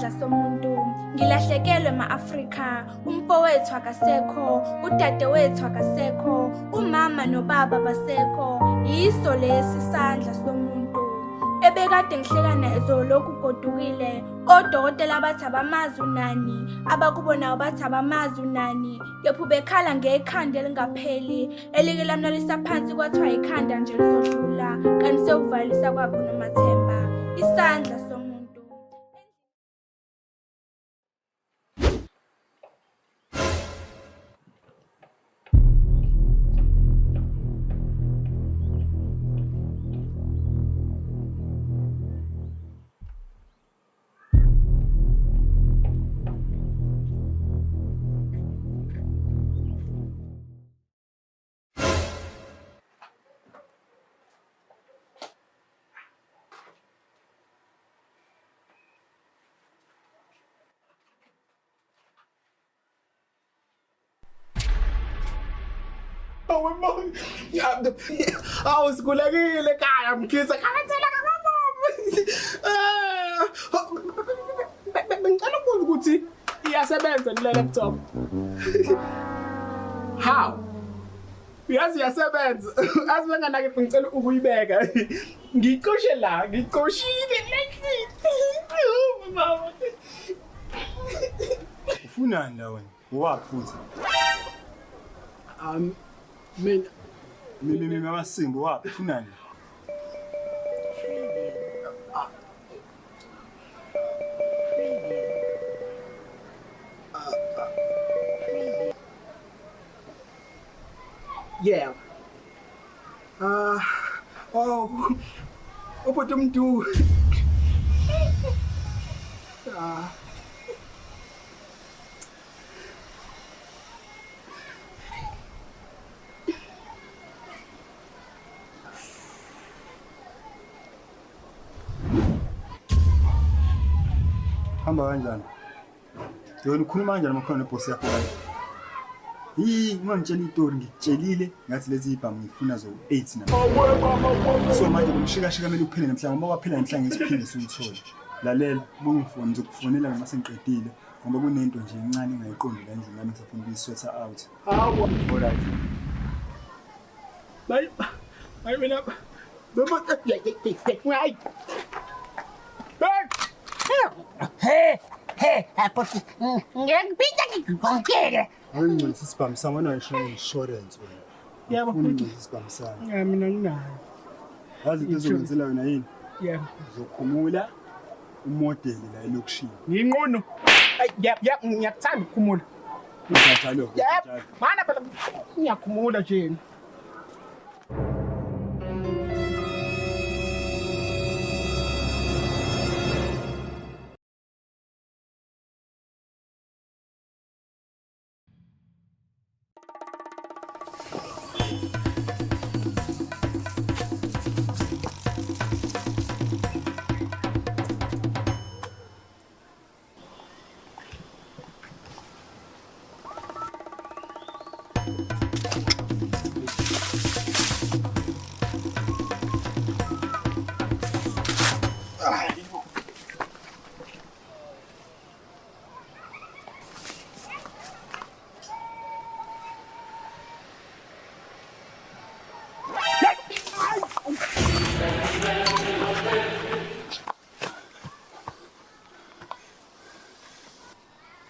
Isandla somuntu. Ngilahlekelwe ma-Afrika, umfowethu akasekho, udadewethu akasekho, umama nobaba basekho. Yiso lesi sandla somuntu. Ebekade ngihleka naye lokhu godukile. Odokotela bathi abamazi unani, abakubo nabo bathi abamazi unani. Kepha ubekhala ngekhanda elingapheli, elike lamlalisa phansi kwathiwa ikhanda nje lizodlula, kanti sewuvalelisa kwakho noMathemba. Isandla somuntu. Awu sikhulekile ekhaya mkhisa khathela kababa. Eh bengicela ukubuza ukuthi iyasebenza le laptop. How? Uyazi iyasebenza. Azi benganake ngicela ukuyibeka. Ngicoshe la, ngicoshile le. Mama. Ufunani la wena? Owaphi futhi? Mina Mina mina amasimba owaphi? Ufunani? Yeah. Ah, oh. Ubhuti uMdu. Ah. Hamba kanjani? Wena ukhuluma kanjani uma ukhona nebhosi yakho kanje? Yii, ungangitshela itori ngikutshelile ngathi lezi ibhamu ngifuna zo-8 na. So manje lo mshikashika kumele uphele namhlanje ngoba kwaphela namhlanje ngisiphinde siwuthole. Lalela, bungifoni ngizokufonela noma sengiqedile ngoba kunento nje encane engayiqondi la endlini nami ngisafuna ukuyisweatha out. Hawu. Alright. Bayi bayi mina. Hayi. He, he, aposi, ngiyakuphinda ngikukele. Awungcwelisa isibhamu sami wena insurance wena. Yebo. Ufuna ungcwelisa isibhamu sami. Ya mina nginayo. Yazi into ezokwenzela yona yini? Yebo. Uzokhumula umodeli la elokishini. Nginqunu. Ay, yep, yep, ngiyakuthanda ukukhumula. Njalo. Yep. Mana phela ngiyakhumula nje.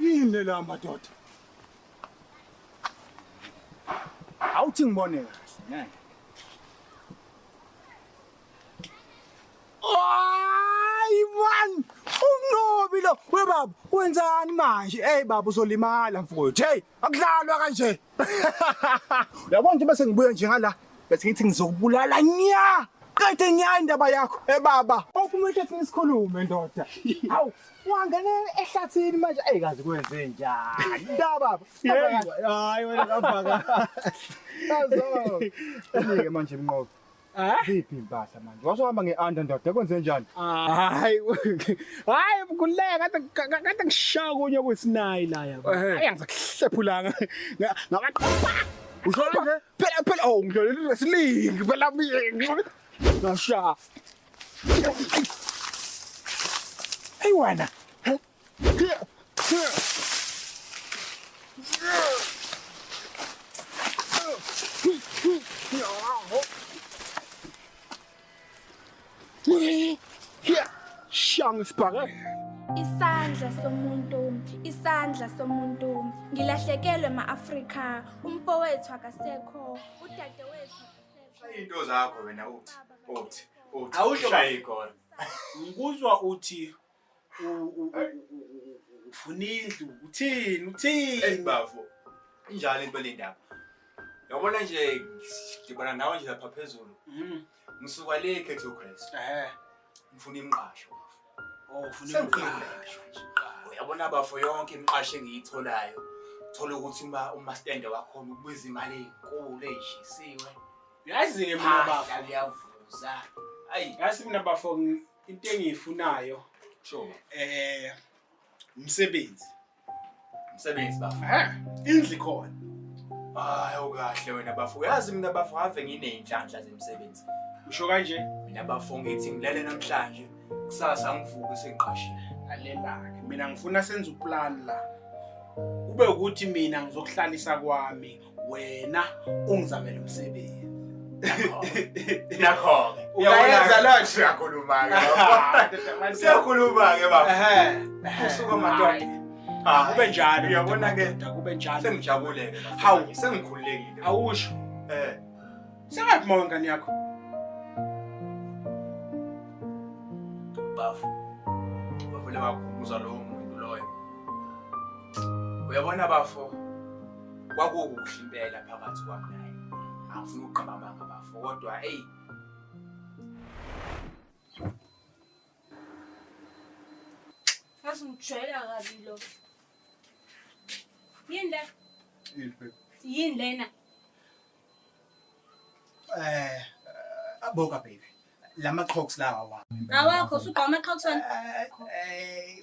Yini la madoda? Awuthi ngibone kahle. Hayi man, unqobi lo. We baba, wenzani manje? Hey baba uzolimala mfowethu. Hey, akudlalwa kanje. Uyabona nje bese ngibuya nje ngala, bese ngithi ngizokubulala nya. Qede nya indaba yakho. Hey baba, ophuma ehlathini sikhulume ndoda. Hawu, wangena ehlathini manje. Ey kazi kwenze njani? Da baba. Hayi wena kabhaka. Yazo. Inike manje mnqobi. Ziphi impahla manje? Wasuhamba nge-under ndoda kwenze njani? Hayi, hayi mkhuleka kade kade ngishaya kunye kwesinayi la yabo. Hayi angisakuhlephulanga. Ngabaqopha. Usho nje? Phela phela oh ngidlulile wrestling phela mina. Ngasha. Hey wena. Shang isibhakela. Isandla somuntu, isandla somuntu, ngilahlekelwe ma-Afrika, umfowethu akasekho, udadewethu akasekho. Shaya into zakho wena uthi uthi uthi Awusho shaya igolo. Ngikuzwa uthi ufuna indlu uthini Hey uthini? bafo. Injalo into le ndaba. Yabona nje ngibona nawe nje lapha phezulu. Ngisuka le Khetho Grace. Ngifuna imqasho bafo. Oh ufuna Sengifuna imqasho. imqasho nje. Uyabona bafo yonke imqasho engiyitholayo. Thola ukuthi uma umastende wakhona ukubiza imali enkulu eyishisiwe. Yazi ke mina bafo. Phahla liyavuza. Ayi, Yazi mina bafo into engiyifunayo sure. Umsebenzi. Umsebenzi bafo. Indlu khona. Hayi ukahle wena bafo. Uyazi mina bafo ave nginey'nhlanhla zemsebenzi. Usho kanje? Mina bafo ngithi ngilele namhlanje, kusasa ngivuke sengiqashile. Lalela-ke mina ngifuna senze uplan la. Kube ukuthi mina ngizokuhlalisa kwami wena ungizamele umsebenzi. Nakho-ke. Ungayenza loo nto? Siyakhuluma-ke bafo. Siyakhuluma-ke bafo. Usuka madoda. Ah, kube njalo. Uyabona-ke madoda, kube njalo. Sengijabule-ke bafo. Hawu. Sengikhululekile. Awusho. Sengaphi ma wengane yakho? Bafo. Bafo le wakhumbuza lowo muntu loyo. Uyabona bafo, kwakukuhle impela phakathi kwami naye. Angifuni ukuqamba amanga bafo, kodwa eyi Yazi ngijwayela kabi lo. Yini le? Yini lena? Boka baby. Lama Crocs lawa wami. Awakho usugqoka ama-Crocs wena?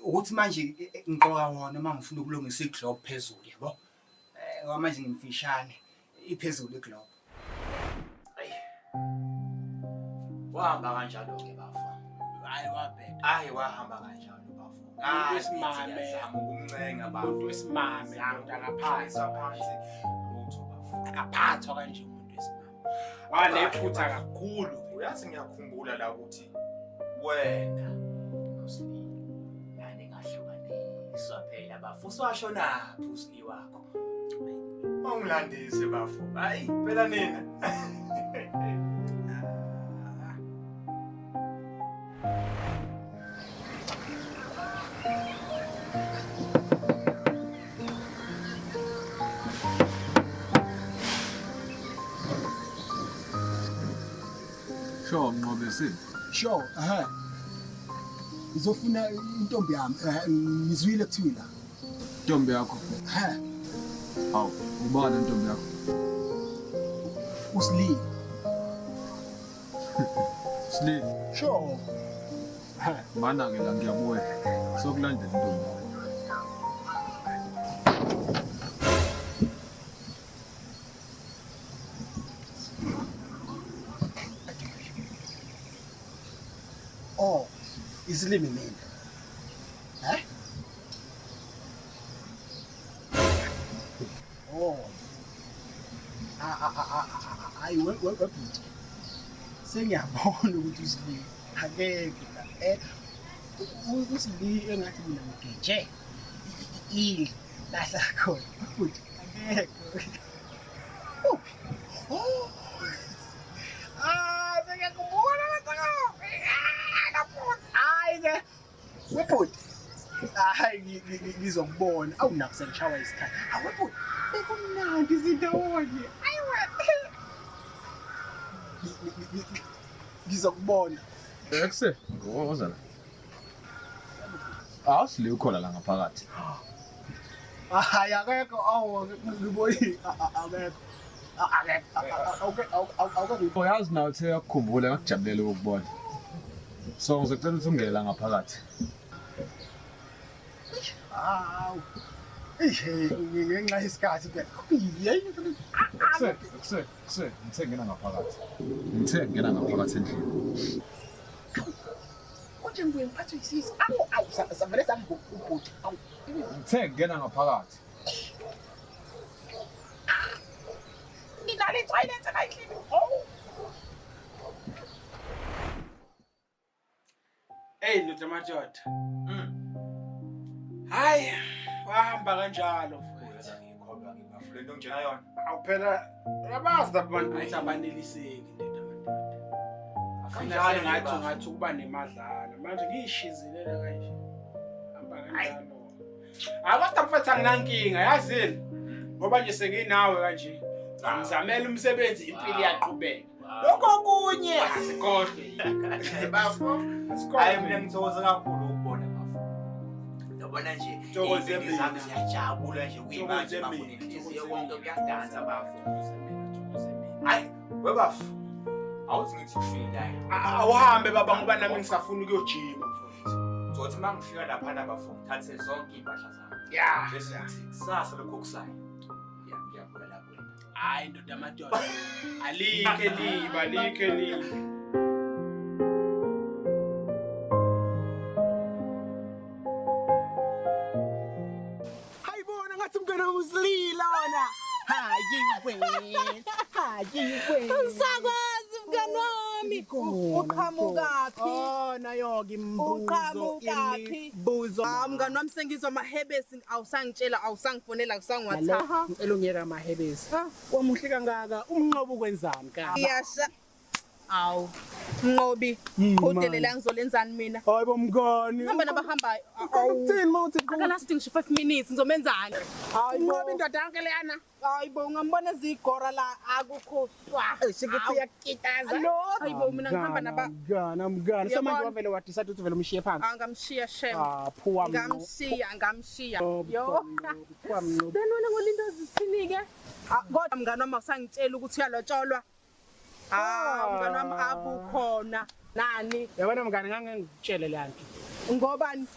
Ukuthi manje ngigqoka wona uma ngifuna ukulungisa iglobe phezulu yabo. Ngoba manje ngimfishane iphezulu iglobe. Ayi. Wahamba kanjalo ke bafo. Hayi wabheda. Hayi wahamba kanjalo bafo. Umuntu wesimame. Ngiyazama ukumncenga bafo. Umuntu wesimame ndoda akaphathwa phansi. Lutho bafo. Akaphathwa kanje umuntu wesimame. Wanephutha kakhulu. Uyazi ngiyakhumbula la ukuthi wena noSli nani ngahlukaniswa phela bafo. Uswashonaphi uSli wakho? Ungilandise bafo. Hayi phela nina. Sure, Mnqobisi. Sure, aha. Ngizofuna intombi yami, ngizwile kuthiwa la. Intombi yakho? Ha. Hawu, ubani intombi yakho? uSli. Sli. Sure. Ha, mana ke la ngiyabuya. Sokulandela intombi yakho. Oh, isilimi mina. Eh? Oh. Ayi we bhuti. Sengiyabona ukuthi uSli akekho la. uSli engathi mina ngigeje. Indlu lahla khona. Bhuti akekho. Uphi? Oh. Ah, sengiyakubona lapha. Hayi ke. Webhuti. Hayi ngizokubona. Awunakho sengishawa isikhathi. Awebhuti, bekumnandi izindawonye. Ayi wena. Ngizokubona. Ekse, woza la. Awusile ukhona la ngaphakathi. Hayi akekho awu ngiboni akekho. Akekho. Awuke Uyazi nawe uthe uyakukhumbula ngakujabulela ukukubona. So ngizocela ukuthi ungene la ngaphakathi. Hawu. Eish, ngenxa yesikhathi phela. Kuse, kuse, ngithe ngena ngaphakathi. Ngithe ngena ngaphakathi endlini. nje ngibuye ngiphathwe yisisu. Awu awu savele sangibhuti. Awu. Ngithe ngena ngaphakathi. Nginale toilet akayidlini. Oh. Hey ndoda madoda. Hayi, wahamba kanjalo mfowethu. Ngikholwa ngibafule into njena yona. Awu phela uyabazi labo bantu ukuthi abaneliseki ndoda madoda. Kanjalo Kanjalo ngathi nje, ungathi ukuba nemadlana. Manje ngiyishizilela kanje. Hamba kanjalo. Hayi kodwa mfethu anginankinga yazini. Ngoba nje senginawe kanje. Ngizamela umsebenzi impilo iyaqhubeka. Lokho okunye asikhohlwe. Bafo. Asikhohlwe. Hayi mina ngithokoza kakhulu ukubona bafo. Yabona nje Thokoze iy'mpilo zami mina. ziyajabula nje kuyimanje Thokoze bafo mina, nenhliziyo thokoze konke mina. kuyadansa bafo. Thokoze mina, thokoze mina. Hayi webafo. Awuthi ngithi kushila. Awuhambe baba ngoba nami ngisafuna ukuyojima mfowethu. Ngizothi uma ngifika laphana bafo ngithathe zonke iy'mpahla zami. Ya. Bese ngithi kusasa lokho okusayo. Ya ngiyabuya la kuwena. Hayi ndoda madoda. Alikhe liba, alikhe liba. Hayibona ngathi mngane usilila wona. Hayi wena. Hayi wena. Angisakwazi mngani wami. Uqhamukaphi? Oh nayo-ke imibuzo. Uqhamukaphi? Imibuzo. Ah mngani wami sengizwa amahebesi awusangitshela awusangifonela awusangiwhatsapp. Ngicela ungiyeka amahebezi. Wamuhle kangaka, umnqobo ukwenzani ka? Iyasha. Awu. Mnqobi, Yini qhudelele manje? ngizolenzani mina? Hayi bo mngani. Hamba nabahambayo. Ukuthini uma uthi Akalasti ngisho 5 minutes ngizomenzani? Umnqobo indoda yonke leyana. Hayibo ungambona ezigora la akukho twa. Sikuthi uyakukitaza. Lo hayibo mina ngihamba naba Mngani, mngani. So manje Uyabona? wavele wadecide ukuthi vele umshiye phansi. Angamshiya shem. Ah, phuwa mnqobo. Ngamshiya, ngamshiya. Yo. Yo. Phuwa mnqobo. Then wena ngolinto zithini ke? Ah, kodwa mngani wami awusangitshela ukuthi uyalotsholwa. Ah, mngani wami abukhona. Nani? Yabona mngani ngangengikutshele le nto. Ngobani?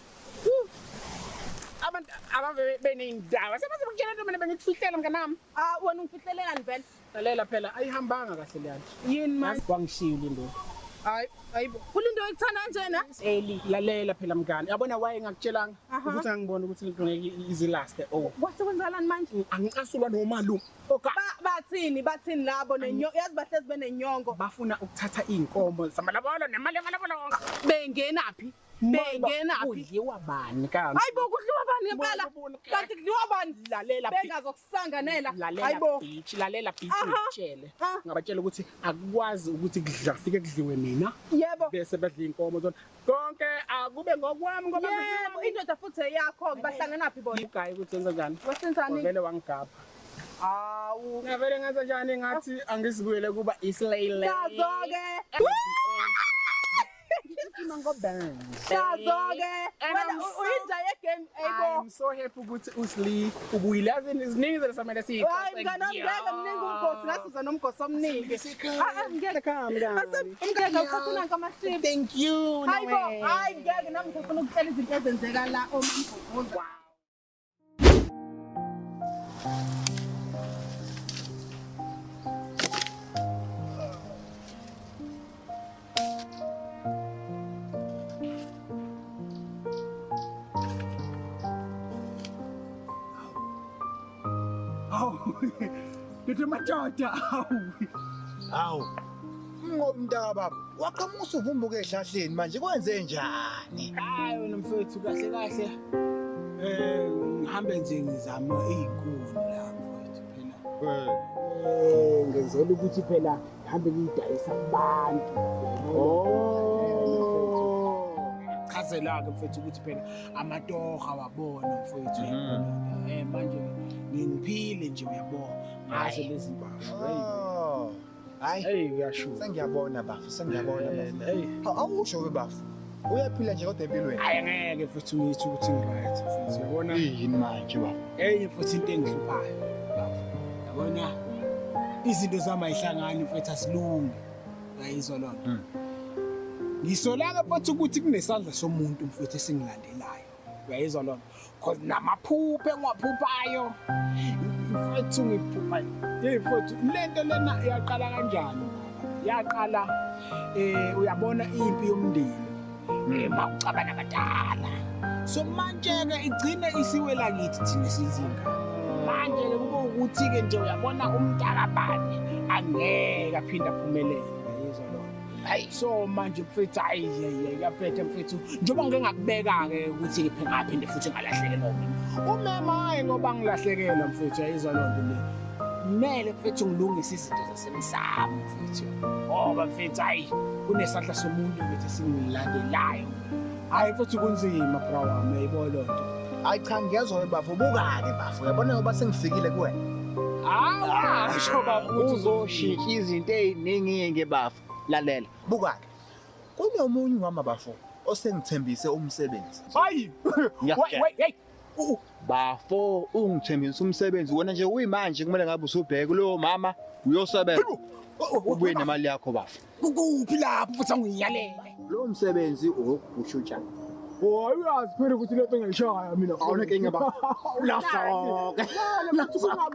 Abantu abave beney'ndaba sebaze bakutshela nto mina bengikufihlela mnganami. Ah, wena ungifihlelelani vele? Lalela phela ayihambanga kahle le nto. Yini manje? Wangishiya uLindo. Hayi, hayibo. Kulindo ekuthanda kanjena? Eli lalela phela mngani. Yabona waye ngakutshelanga Aha. ukuthi ngangibona ukuthi lento ngeke izilaste. Oh. Kwasekwenzakalani manje? Angicasulwa nomalume. Oka Bathini, bathini labo nenyo, yazi bahlezi benenyongo. Bafuna ukuthatha iy'nkomo zamalobolo nemali yamalobolo wonke. Bengenaphi? Bengenaphi? Kudliwa bani kanti? Hayibo kudliwa bani ngempela? Kanti kudliwa bani? Lalela Bengazokusanganela. Lalela Hayibo. bitch, lalela bitch Aha. ngikutshele. Ngabatshela ukuthi akukwazi ukuthi kudla fike kudliwe mina. Yebo. Bese badla iy'nkomo zona. Konke akube ngokwami ngoba Yebo, indoda futhi eyakho bahlanganaphi bona? Ugayi ukuthi wenza njani? Wasenzani? Wavele wangigabha. Awu. Ngavele ngenza njani ngathi angizibuyele kuba islay. Nazo-ke. Nazo-ke. And Wena I'm uyinja yegame ayibo. I'm so happy ukuthi uSli ubuyile. Yazi ziningi izinto esamele siyiqoqe. Hayi mngani wami ngeke mningi umgosi ngasuza nomgosi omningi. Ah, ah, ngeke. Ngeke uthathe nanka amashiphi. Thank you. Hayibo, hayi ngeke nami ngisafuna ukutshela izinto ezenzeka la omamgogoza. Awu. Ndoda madoda. Awu. Hawu. Mnqobi mntaka baba, waqhamuka usuvumbuka ehlahleni manje kwenze njani? Hayi wena mfowethu kahle kahle. Ngihambe nje ngizama iy'nkuni la mfowethu phela. Ngenzela ukuthi phela ngihambe ngiyidayisa kubantu. Oh. Chazela-ke mfowethu ukuthi phela amatoha wabona mfowethu. Manje ngiphile nje uyabona ngazo lezi mpahla. Oh. Hayi. Hey uyasho. Sengiyabona bafu, sengiyabona bafu. Hey. Awusho we bafu. Uyaphila nje kodwa empilweni. Hayi ngeke futhi ngithi ukuthi ngi-right mfowethu uyabona. Yini manje bafu? Enye futhi into engihluphayo bafu. Yabona izinto zami ayihlangani mfowethu asilungi. Uyayizwa loo nto. Ngisola-ke futhi ukuthi kunesandla somuntu mfowethu esingilandelayo. Uyayizwa loo nto. Cause namaphupho engiwaphuphayo mfowethu ngiphupha. Hey mfowethu lento lena yaqala kanjani baba? Yaqala uyabona impi yomndeni. Makuxabana abadala. So manje-ke igcine isiwela kithi thina sizingane. Manje-ke kube ukuthi-ke nje uyabona umntakabani angeke aphinde aphumelele. Uyayizwa loo nto. Hayi so manje mfethu hayi kuyaphetha mfethu njengoba ngike ngakubeka-ke ukuthi ngaphinde futhi ngalahlekelwa umema. Umema hhayi ngoba ngilahlekelwa mfethu uyayizwa loo nto le. Kumele mfethu ngilungise izinto zasemsamo mfethu. Ngoba mfethu hayi kunesandla somuntu mfethu esingilandelayo. Hayi mfethu kunzima bra wami uyayibona loo nto. Hayi cha ngiyezwa we bafo, buka-ke bafo, uyabona ngoba sengifikile kuwena. Awasho bafo ukuthi uzoshintsha izinto ey'ningi-ke bafo. Lalela, buka-ke. Kunomunye umama bafo osengithembise umsebenzi. Hayi! Ngiyakutshela. Wait, hey. Bafo ungithembise umsebenzi wena nje uyimanje kumele ngabe usubheke kulowo mama uyosebenza. Ubuye nemali yakho bafo. Kukuphi lapho futhi angiyalele? Lo msebenzi owokubhusha utshani. Hayi uyazi phela ukuthi lento ngiyishaya mina. Awunenkinga bafo. Ulasoke.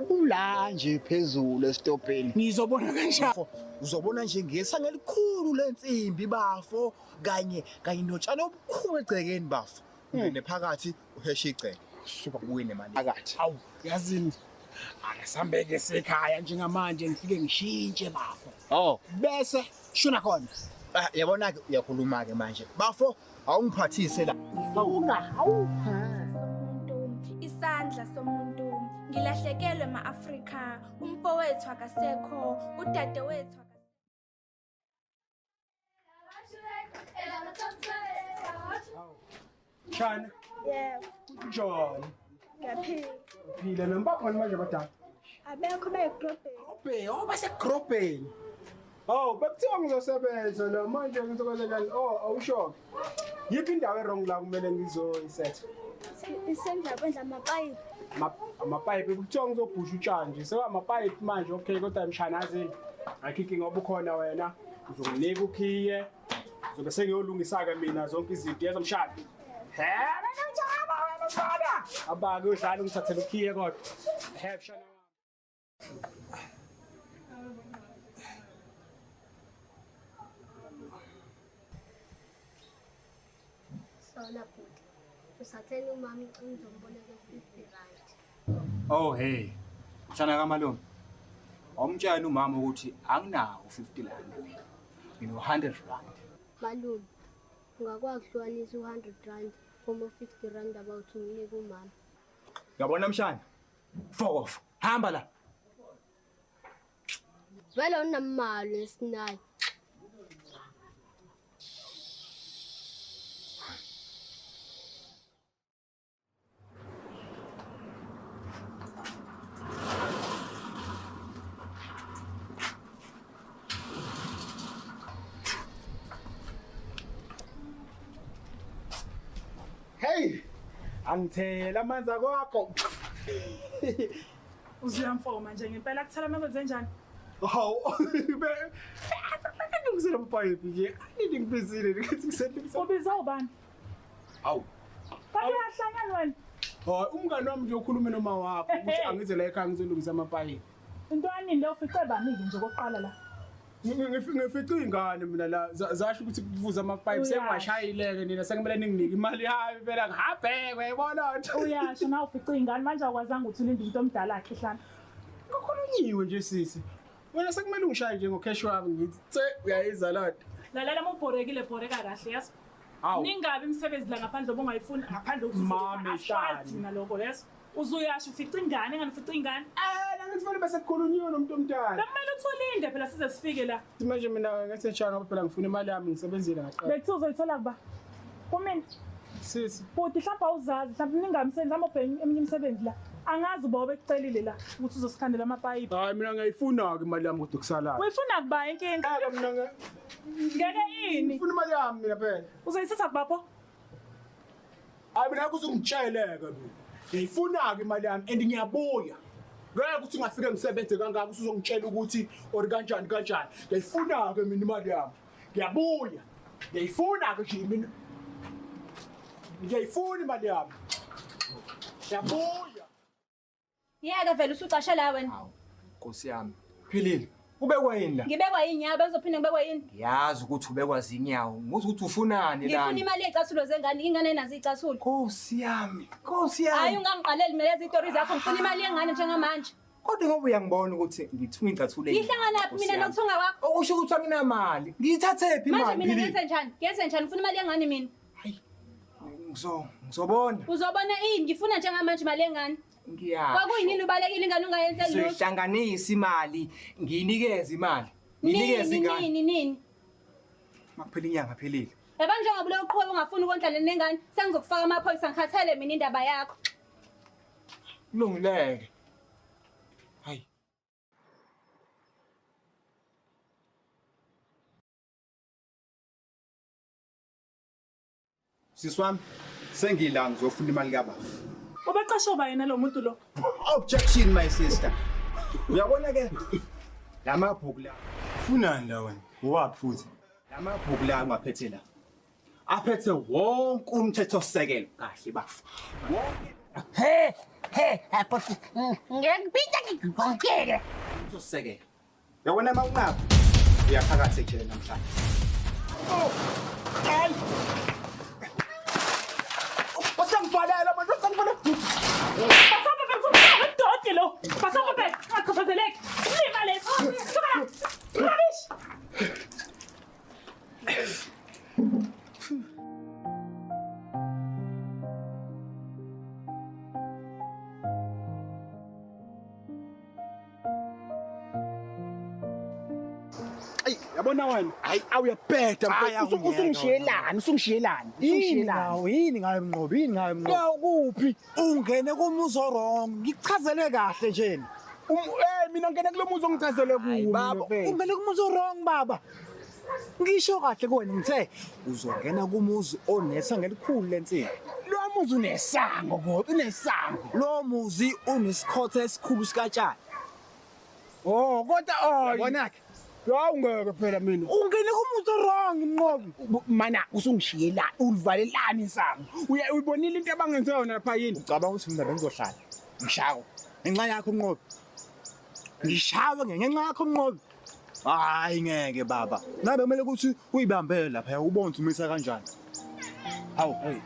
Ula nje phezulu esitobheni. Ngizobona kanjani? Uzobona nje ngesange elikhulu lensimbi bafo kanye kanye notshani obukhulu egcekeni bafo. Ungene phakathi uheshe igceke. Suka ubuye nemali. Phakathi. Awu yazini. Ake sihambeke sekhaya njengamanje ngifike ngishintshe bafo. Oh. Bese shona khona. Ah, yabona ke uyakhuluma ke manje. Bafo awungiphathise la. Funga. Awu. Somuntu, isandla somuntu. Ngilahlekelwe ma-Afrika, umfowethu akasekho, udadewethu Mshana. Yebo. Kunjani? Ngiyaphila. Phila nami bakhona manje abadala. Abekho bayigrobheni. Grobheni, oh basegrobheni. Oh, bekuthiwa ngizosebenza la manje ngizokwenza njani? Oh, awusho. Yiphi indawo e-wrong la kumele ngizoyisetha? Isendla kwendla amapayipi. Amapayipi kuthiwa ngizobhusha utshani nje. Sewa amapayipi manje okay kodwa mshana azi. Ayikho inkinga ngoba ukhona wena. Ngizonginika ukhiye. Ngizobe sengiyolungisa-ke mina zonke izinto yezwa mshana. He, wena mshana. Abake uyodlala ungithathele ukhiye kodwa. He mshana. Sona bhuti. Usatheni umama ngizomboleka 50 rand. Oh hey. Mshana kaMalume. Awumtshela umama ukuthi anginawo 50 rand. Ngino 100 rand. Malume, ungakwazi ukuhlukanisa u100 rand uma 50 rand about unginike umama. Uyabona mshana? Fuck off. Hamba la. Vele unamali esinayo. Hey, angithela amanzi akwakho. Uzuyamfoma nje ngempela kuthela makwenze njani? Hawu, bengisele amapayipi nje. Anini ngibizile ngithi ngiselungisa. Ubiza ubani? Hawu. Kanti uyahlangana wena? Hayi, umngani wami nje ukhulume noma wakho ukuthi angize la ekhaya ngizolungisa amapayipi. Into yanini leyo ufice bani-ke nje kokuqala la? Ngifice ingane mina la zasho ukuthi kuvuza amapayipi sengwashayile-ke nina sekumele ninginike imali yami phela ngihabheke uyayibona nto. Uyasho nawe ufice ingane manje awukwazanga ukuthi ulinde umuntu omdala akhe hlana. Kukhulunyiwe nje sisi. Wena sekumele ungishaye nje ngokheshi wami ngithi tse uyayiza loo nto. Lalela uma ubhorekile bhoreka kahle yazi. Ningabi imisebenzi la ngaphandle obungayifuni ngaphandle kokuthi thina lokho yeso. Uzuyasho ufice ingane engane ufice ingane. Nangithi fanele bese kukhulunyiwe nomuntu omdala. Bekumele uthi ulinde phela size sifike la. Manje mina ngathi ngishaya ngoba phela ngifuna imali yami ngisebenzile ngaqala. Bekuthiwa uzoyithola kuba? Kumina. Sisi. Bhuti mhlawumbe awuzazi mhlawumbe ningamsebenzi mhlawumbe ubheke eminye imisebenzi la. Angazi uba ubekucelile la ukuthi uzosikhandela amapayipi. Hayi mina ngiyayifuna-ke imali yami kodwa kusalayo. Uyifuna kuba inkinga? Mina ngeke ini? Ngifuna imali yami mina phela. Uzoyithatha kuba pho? Hayi mina kuzongitsheleka mina. Ngiyayifuna-ke imali yami and ngiyabuya. Ngeke ukuthi ngafike ngisebenze kangaka usuzongitshela ukuthi or kanjani kanjani. Ngiyayifuna-ke mina imali yami. Ngiyabuya. Ngiyayifuna-ke nje mina. Ngiyayifuna imali yami. Ngiyabuya. Yeka vele usucashe la wena. Nkosi yami. Philile. Ubekwa yini la? Ngibekwa yinyawo bengizophinde ngibekwe yini? Ngiyazi ukuthi ubekwa zinyawo. Ngizwa ukuthi ufunani Ngifuna lana. imali yey'cathulo zengane, ingane ayinazo iy'cathulo. Nkosi yami, Nkosi yami. Hhayi ungangiqaleli mina lezi iy'tori zakho, ngifuna imali yengane njengamanje. Kodwa ngoba uyangibona ukuthi ngithunga iy'cathulo Ngihlanganaphi mina nokuthunga kwakho? Okusho ukuthi anginamali. Ngiyithathephi Manje imali? mina Philile? ngenze njani? Ngenze njani? Ngifuna imali yengane mina. Ngizo ngizobona. Uzobona ini? Ngifuna njengamanje imali yengane. Ngiyasho. Kwakuyinini ubalekile ingane ungayenzeli lutho? Ngizoyihlanganisa imali, ngiyinikeze imali. Ngiyinikeze Nini ingane. nini nini? Makuphela inyanga phelile. Yabo njengoba uloku uqhubeka ungafuni ukondla nengane, sengizokufaka amaphoyisa ngikhathele mina indaba yakho. Kulungileke. Hayi. Sisi wami sengila ngizofuna imali kababa. Ubaqashe uba yena lo muntu lo. Objection my sister. Uyabona ke lamabhuku la. Funani la wena? Owaphi futhi? Lamabhuku la ngwaphethe la. Aphethe wonke umthetho sisekelo kahle bafu. Wonke He he aposi ngiyakubita ngikukele. umthetho sisekelo. Uyabona uma unqaba uyaphakathi ejele namhlanje. Hayi. Usangivalela manje, usangivalela. Basaba phela usumhlaba doti lo. Basaba phela ungachaphazeleki. Silima lesi. Suka la. Rubbish. Ayi, yabona wena. Hayi, awuyabheda mfethu. Usungishiyelani, usungishiyelani, usungishiyelani. Yini ngayo mnqobi? Yini ngayo mnqobi? Kuphi? Ungene kumuzi wrong. Ngikuchazele kahle nje. Eh mina ngene kulo muzi ongichazele kuwo. Baba, ungene kumuzi wrong baba. Ngisho kahle kuwena ngithe uzongena kumuzi onesango elikhulu lensimbi. Lo muzi unesango kodwa unesango. Lo muzi unesikhotha esikhulu sikatshani. Oh, kodwa oh Yabona ke. Hawu ngeke phela mina. Ungene kumuzi wrong mnqobi. Mana usungishiyelani, ulivalelani isango. Uya uyibonile into abangenze yona lapha yini? Ucabanga ukuthi mina bengizohlala. Ngishawo. Ngenxa yakho mnqobi. Ngishawe ngenxa yakho mnqobi. Hayi ngeke baba. Ngabe kumele ukuthi uyibambele lapha ubone ukuthi umisa kanjani. Hawu hey.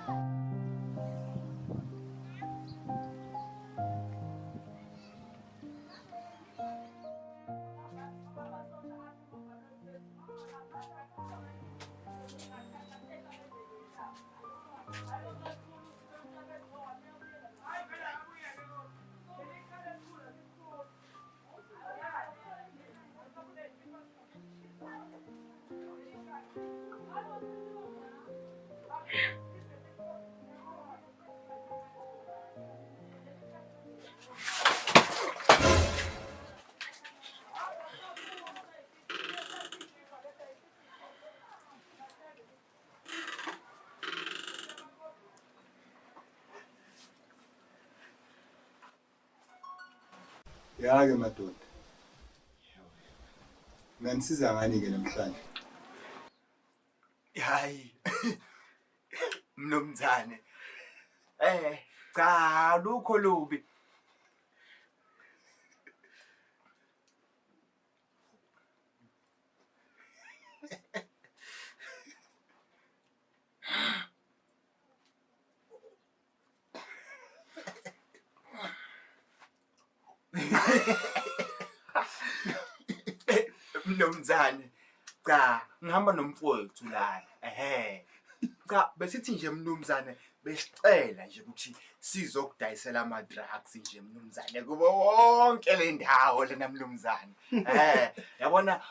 Ya-ke madoda. Nganisiza ngani-ke namhlanje? Hayi. Mnumzane. Cha lukho lubi. Mnumzane, cha ngihamba nomfowethu lana. Ehhe. Cha besithi nje mnumzane besicela nje ukuthi sizokudayisela ama drugs nje mnumzane kubo wonke le ndawo lena mnumzane. Yabona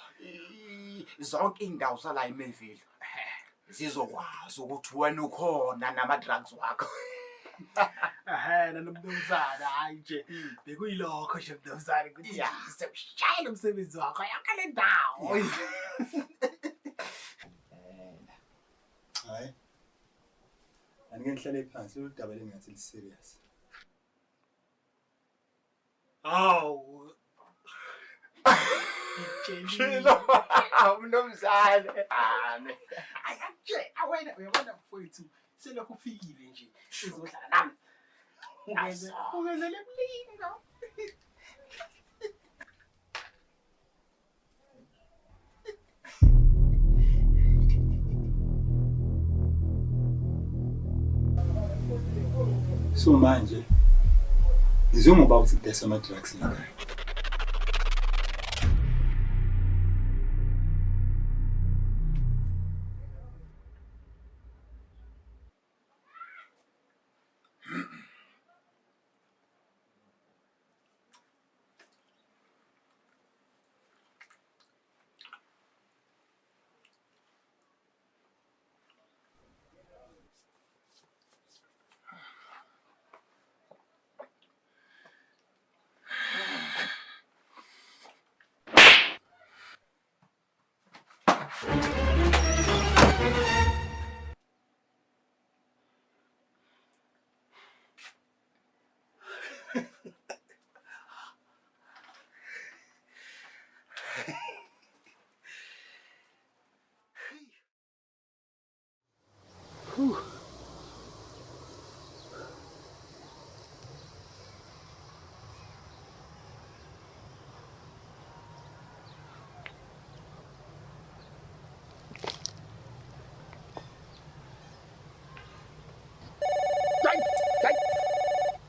zonke indawo zala eMayville. Zizokwazi ukuthi wena ukhona nama drugs wakho. Ehena nomnumzane hayi nje bekuyilokho nje mnumzane ukuthi sekushayela umsebenzi wakho yonke le ndawo. Hayi. Anike ngihlale phansi lolu daba lengathi li-serious. Hawu. Shilo mnumzane. Ayi nje awena uyabona mfowethu selokhu ufikile nje uzohlala nami. Ungeze lemlingo. So manje ngizwe ngoba uthi kudayiswa ama-drugs la ekhaya.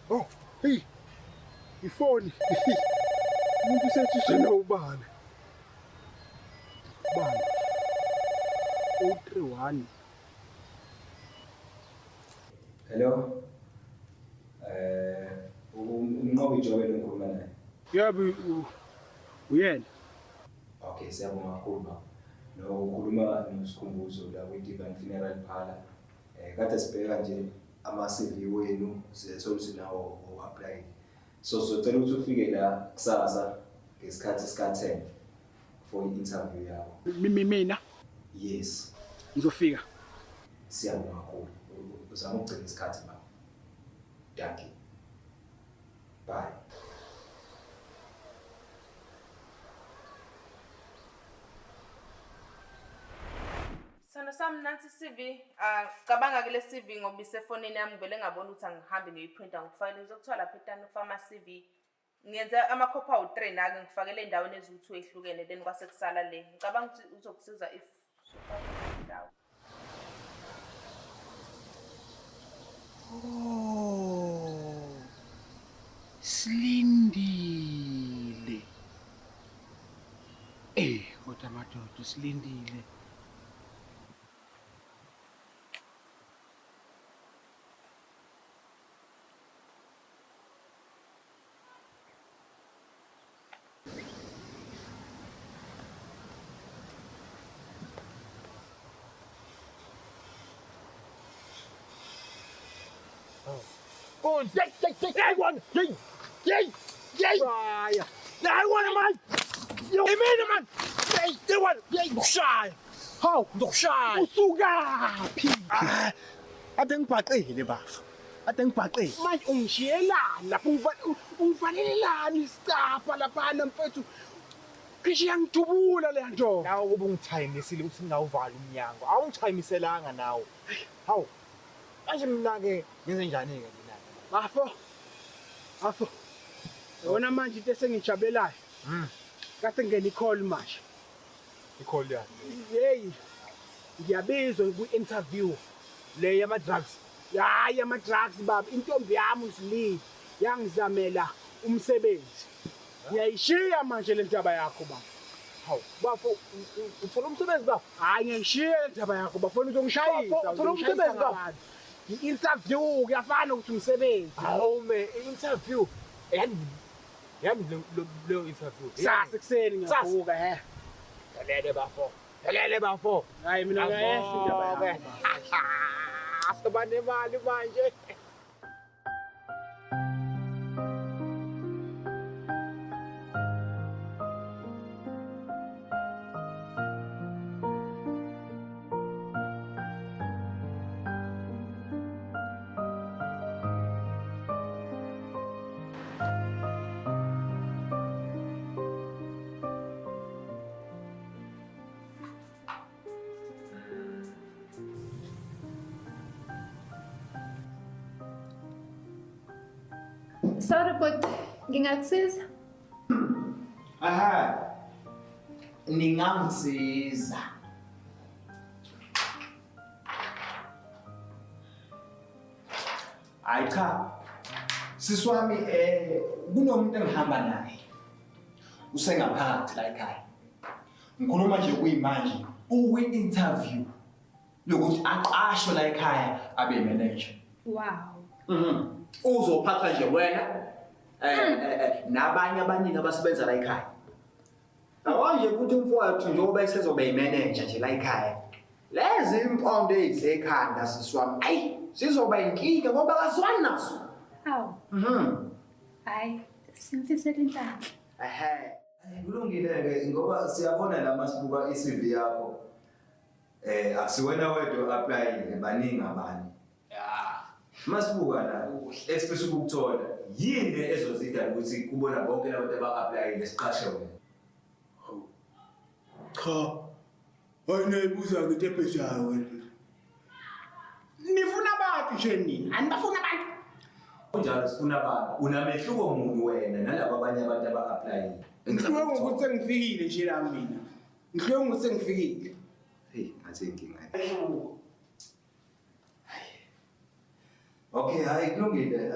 Oh, hey. Ifoni. Umuntu sethu senobani. Bani? 031. Hello. Umnqobi Jobe lo ngikhuluma naye. Yebo uyena. Okay, siyabonga kakhulu baba. No ukhuluma noSikhumbuzo la kwi-Divine Funeral Parlor. Kade sibheka nje ama-CV wenu siyathola ukuthi nawo u-apply. So sizocela ukuthi ufike la kusasa ngesikhathi sika-10 for i-interview yakho. Mina? Yes. Ngizofika. Siyabonga kakhulu. Uzama ukugcina isikhathi baba. Dankie. Bye. Sithando sami nansi i-CV. Ah, cabanga ke le CV ngoba isefonini yami ngivele ngabona ukuthi angihambe ngiyoyiprinta ngikufakele ngizokuthiwa lapha etani ukufaka ama-CV. Ngenze amakhophi awu-3 nake ngifakele endaweni eziwu-2 ehlukene then kwase kusala le. Ngicabanga ukuthi uzokusiza if usufaka kwezinye indawo. Oh. Silindile. Eh, kodwa madoda silindile. Hawu, ngizokushaya. Usukaphi? Ade ngibhaqile bafo. Ade ngibhaqile. Manje ungishiyelani lapho ungivalelelani isicapha laphana mfethu? Cishe yangidubula le nto. Nawe kuba ungithayimisile ukuthi ngingawuvali umnyango. Awungithayimiselanga nawe. Hawu. Manje mina-ke ngenze njani-ke mina? Bafo. Bafo. Yona manje into esengijabulelayo. Kade ngena i-call manje. I-call yani. Hey. Ngiyabizwa kwi-interview. Le yama-drugs. Hayi ama-drugs baba, intombi yami uZilile yangizamela umsebenzi. Ngiyayishiya manje le ndaba yakho baba. Hawu, bafo, uthola umsebenzi bafo? Hayi ngiyayishiya le ndaba yakho bafo, uzongishayisa. Bafo, uthola umsebenzi bafo? I-interview kuyafana ukuthi umsebenzi. Hawu me, i-interview. Yani yani leyo interview. Kusasa ekuseni ngiyavuka he. Lele bafo. Lele bafo. Hayi mina ngiyayehla indaba yakho. Soba nemali manje. Sorry bhuti, ngingakusiza? Aha. Ningangisiza. Hayi cha. Sisi wami kunomuntu engihamba naye. Usengaphakathi la ekhaya. Ngikhuluma nje kuyimanje ukwi-interview yokuthi aqashwe la ekhaya abe manager. Wow. Uzophatha nje wena nabanye abaningi abasebenza la ekhaya. Manje futhi umfowethu njengoba esezoba imanager nje la ekhaya. Lezi impondo ezisekhanda sisi wami, ayi sizoba inkinga ngoba akazwani naso. Hawu. Hayi, simfisela inhlanhla. Ehhe. Kulungile-ke ngoba siyabona la masibuka i-CV yakho. Akusiwena wedwa o-applyile, baningi abanye. Masibuka la esifisa ukukuthola, yini ezozidala ukuthi kubona bonke labantu aba-applyile siqashe wena? Cha. Wena ibuza into ebhedayo wena. Nifuna abantu nje nina, anibafuna abantu. Kunjalo sifuna abantu. Unamehluko muni wena nalabo abanye abantu aba-applyile? Ngihluke ngokuthi sengifikile nje la mina. Ngihluke ngokuthi sengifikile. Hey, ngathi inkinga. Okay, hayi kulungile.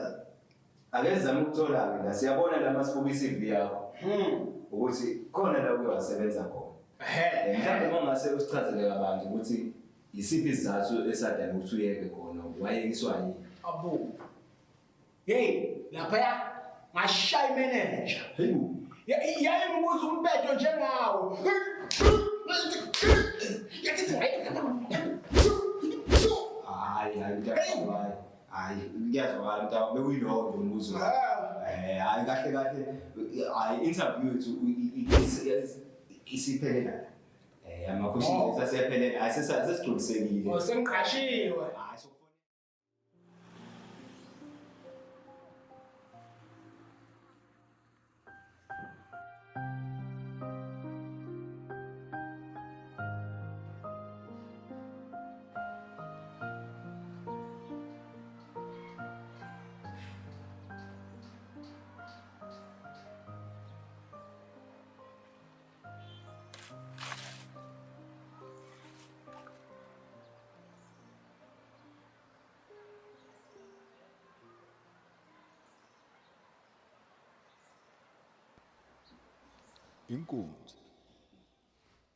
Ake sizame ukuthola-ke la. Siyabona la masibuka i-CV yakho. Ukuthi khona la uke wasebenza khona. Mhlawumbe uma ungase usichazele kabanzi ukuthi yisiphi isizathu esadala ukuthi uyeke khona, wayekiswa yini? Abo. Hey, laphaya ngashaya imanager. Hey. Yayimbuza umbhedo njengawo. Hayi, hayi mntaka, hayi. Hayi, kuyazwakala mntaka, bekuyilowo nje umbuzo. Hayi kahle kahle, hayi interview yethu isiphelele la. Ama questions ethu asiyaphelela, hayi sesigculisekile. Oh, sengiqashiwe. Inkunzi.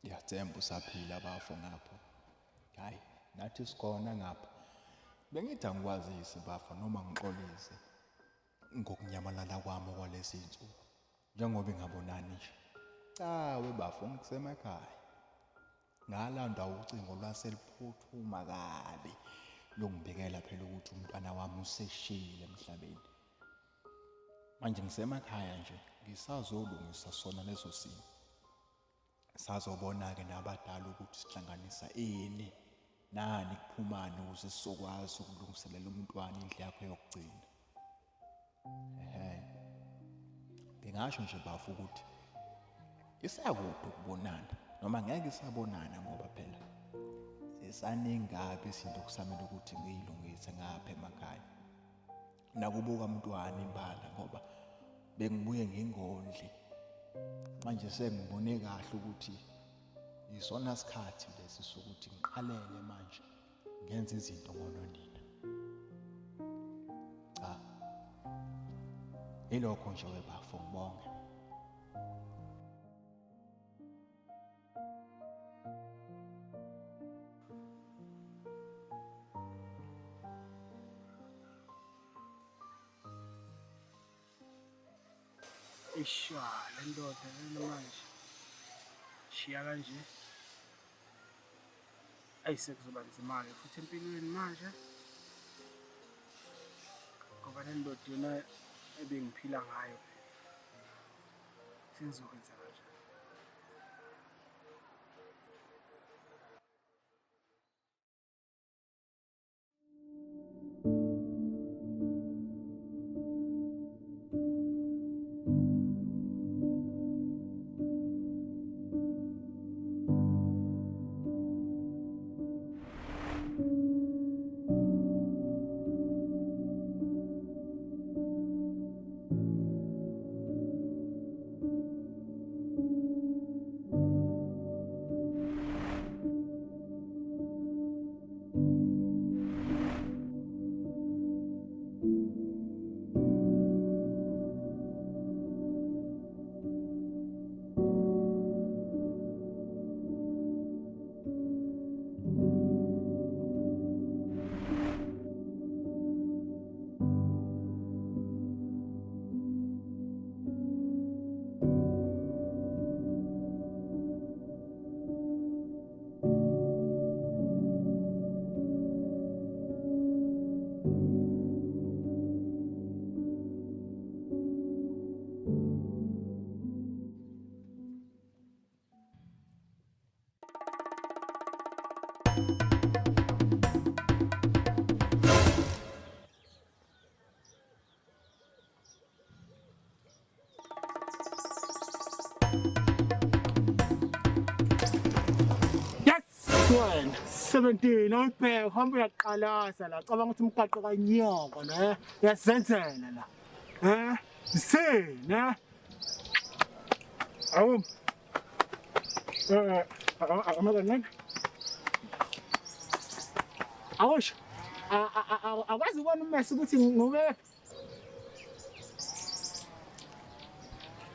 Ngiyathemba usaphila bafo ngapho. Hayi, nathi sikhona ngapha. Bengithi angikwazise bafo noma ngixolise ngokunyamalala kwami kwalezi insuku. Njengoba ingabonani nje. Cha we bafo ngisemakhaya. Ngalandwa ucingo lwaseluphuthuma kabi lungibikela phela ukuthi umntwana wami useshile emhlabeni. Manje ngisemakhaya nje ngisazolungisa sona leso simo. Sazobona-ke nabadala ukuthi sihlanganisa ini nani kuphumani ukuze sizokwazi ukulungiselela umntwana indlu yakhe yokugcina. Ehhe. Ngingasho nje bafo ukuthi isakude ukubonana noma ngeke isabonana ngoba phela zisaningi kabi izinto okusamele ukuthi ngiyilungise ngapha emakhaya. Nakubuka mntwana imbala ngoba bengibuye ngingondli. Manje sengibone kahle ukuthi yisona sikhathi lesi sokuthi ngiqalele manje ngenze izinto ngononina. Cha. Ilokho nje webafo ngibonge. Eish, le ndoda lena manje shiya kanje ayi sekuzoba nzima-ke futhi empilweni manje ngoba le ndoda yona ebengiphila ngayo sengizokwenza kanjani? Wena 17 awubheke hamba uyaqalaza la cabanga ukuthi umgaqo kanyoko la uyazenzela la. Eh? Sini eh? Awu. Eh, amakancane. Awusho. Akwazi ukubona umese ukuthi ngubephi.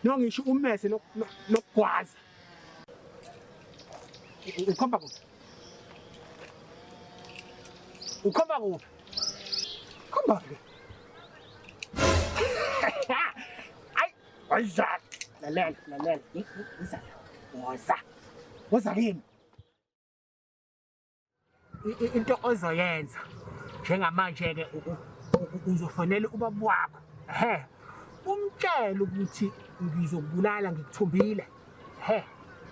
No ngisho umese lokugwaza. Ukhomba kuphi? Ukhomba kuphi? Khomba ke. Ay, woza. Lalela, lalela. Woza. Woza. Woza kimi. Into ozoyenza njengamanje-ke uzofonela ubaba wakho ehe umtshele ukuthi ngizokubulala ngikuthumbile he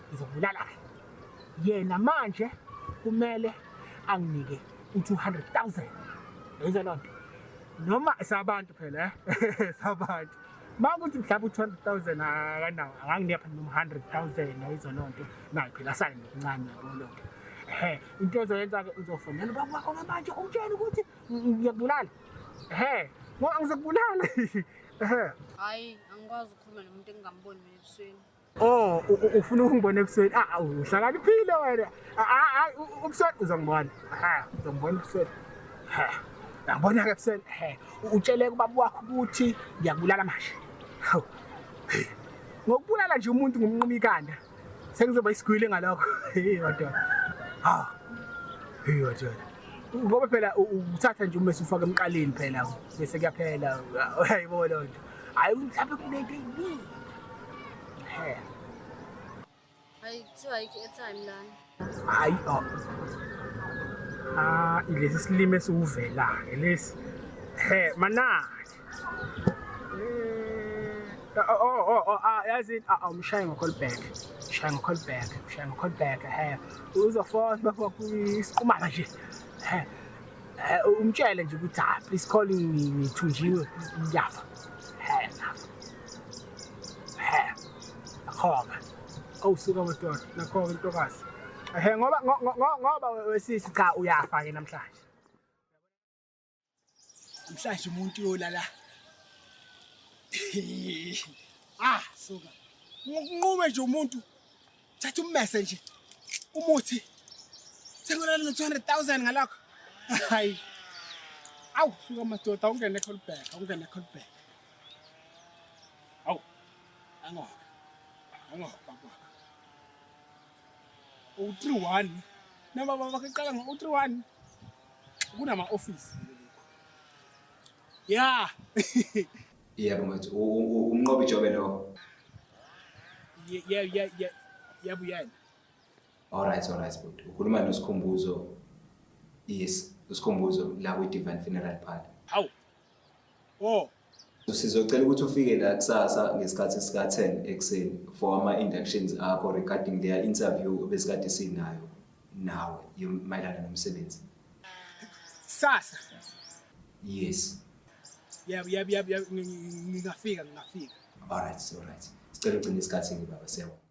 ngizokubulala-ke yena manje kumele anginike u-200 000 yayizwa loo nto noma sabantu phela eh sabantu uma kuthi mhlawumbe u-200 000 akanawo anganginika phela noma 100 000 yayizwa loo nto nayo phela asale nokuncane yabo loo nto ehe into ozoyenza-ke uzofonela ubaba wakho manje umtshele ukuthi ngiyakubulala ehe ngoba ngizokubulala ehe Hhayi, angikwazi ukukhuluma nomuntu engingamboni mina ebusweni. Oh, ufuna ukungibona ebusweni? Ah, uhlakaniphile wena. Ah, ubusweni uzongibona. Ha, uzongibona ebusweni. Ha. Uyangibona ke ebusweni. He. Utshele kubaba wakho ukuthi ngiyakubulala manje. Hawu. Ngokubulala nje umuntu ngumnquma ikanda. Sengizoba isigwili ngalokho. Hey madoda. Hawu. Hey madoda. Ngoba phela uthatha nje umese ufake emqaleni phela bese kuyaphela. Uyayibona loo nto. Hayi mhlawumbe kunento eyiningi. He. Hayi kuthiwa ayikho i-airtime lana. Hayi oh. Ah, lesi silimi esiwuvela lesi. He, mana. Eh, oh oh oh, oh ah yazi ah umshaye ngo call back. Shaya ngo call back, shaya ngo call back. He. Uzofona bafo isiqumama nje. He. Eh, umtshele nje ukuthi ah please call ngithunjiwe ngiyafa. He, ngiyafa. He. Nakhoke. Awusuka madoda, nakhoke ntokazi. Ehe ngoba ngoba wesisi cha uyafa ke namhlanje. Namhlanje umuntu uyolala. Ah, suka. Ngokunqume nje umuntu. Thatha ummese nje. Umuthi. Sengolala no 200,000 ngalokho. Hayi. Awu, suka madoda, awungene call back, awungene call back. Awu. Angoke. Angoke baba. U31. Noma baba bakhe ngo 31. Kunama office. Yeah. Yebo mfethu, uMnqobi Jobe lo. Yeah yeah yeah. Yebo yena. Alright, alright bhuti. Ukhuluma noSikhumbuzo. Yes, uSikhumbuzo la kwi-Divine Funeral Parlor. Hawu. Oh. Sizocela ukuthi ufike la kusasa ngesikhathi sika-10 ekuseni for ama-inductions akho regarding their interview obesikade sinayo nawe mayelana nomsebenzi. Kusasa. Yes. Yebo yebo yebo yebo ngingafika ngingafika. Alright, alright. Sicela ugcine isikhathi-ke baba siyabonga.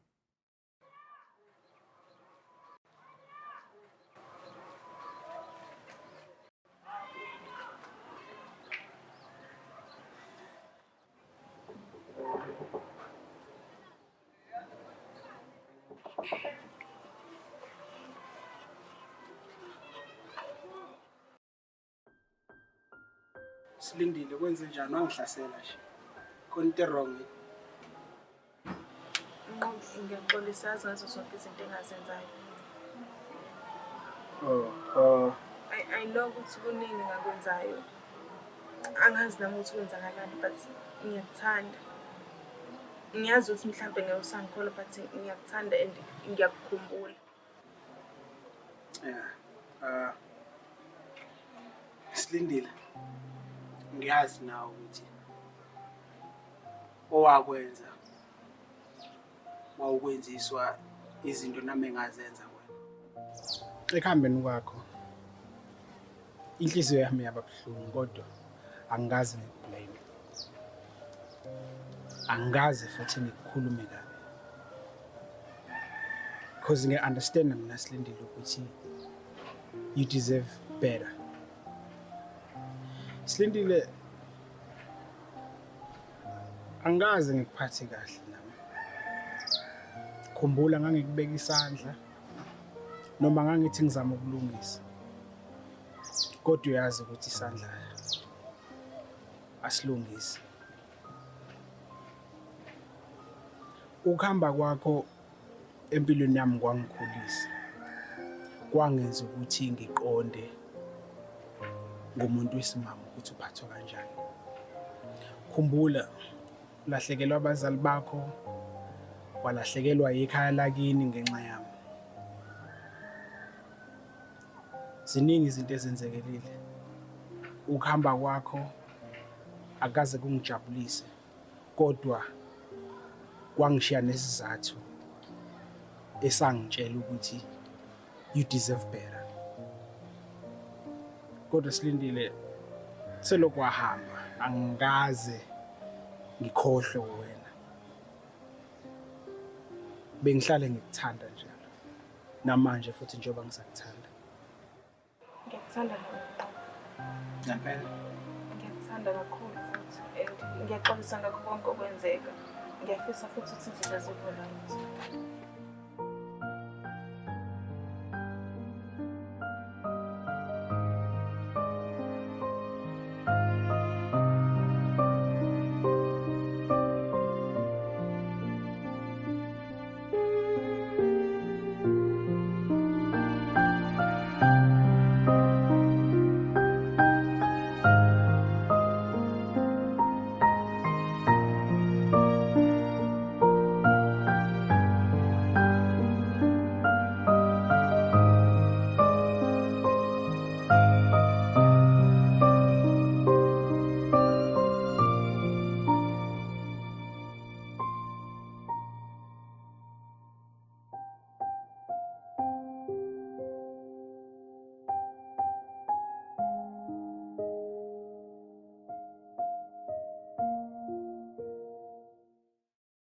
Silindile kwenze njani wangihlasela nje. Khona into wrong. Nqobi ngiyaxolisa yazi ngazo zonke izinto engazenzayo. Oh, oh. I know ukuthi kuningi engakwenzayo. Angazi nami ukuthi kwenzakalani but ngiyakuthanda. Ngiyazi ukuthi mhlampe ngeke usangikholwa but ngiyakuthanda and ngiyakukhumbula. Yeah. Silindile. Ngiyazi nawe ukuthi owakwenza wawukwenziswa izinto nami engazenza wena. Ekuhambeni kwakho inhliziyo yami yaba buhlungu kodwa angikaze ngikublame. Angikaze futhi ngikukhulume kabi. Because ngiya-understand mina Silindile ukuthi you deserve better. Silindile, angikaze ngikuphathe kahle nami. Khumbula ngangikubeka isandla noma ngangithi ngizama ukulungisa. Kodwa uyazi ukuthi isandla asilungisi. Ukuhamba kwakho empilweni yami kwangikhulisa. Kwangenza ukuthi ngiqonde ngomuntu wesimame ukuthi uphathwa kanjani. Khumbula ulahlekelwa abazali bakho, walahlekelwa yikhaya lakini ngenxa yami. Ziningi izinto ezenzekelile. Ukuhamba kwakho akaze kungijabulise kodwa kwangishiya nesizathu esangitshela ukuthi you deserve better. Kodwa Silindile, selokhu wahamba angikaze ngikhohlwe wena. Bengihlale ngikuthanda njalo. Namanje futhi njengoba ngisakuthanda. Ngiyakuthanda nawe Mnqobi. Ngempela. Ngiyakuthanda kakhulu futhi and ngiyaxolisa ngakho konke okwenzeka. Ngiyafisa futhi ukuthi izinto zibe right.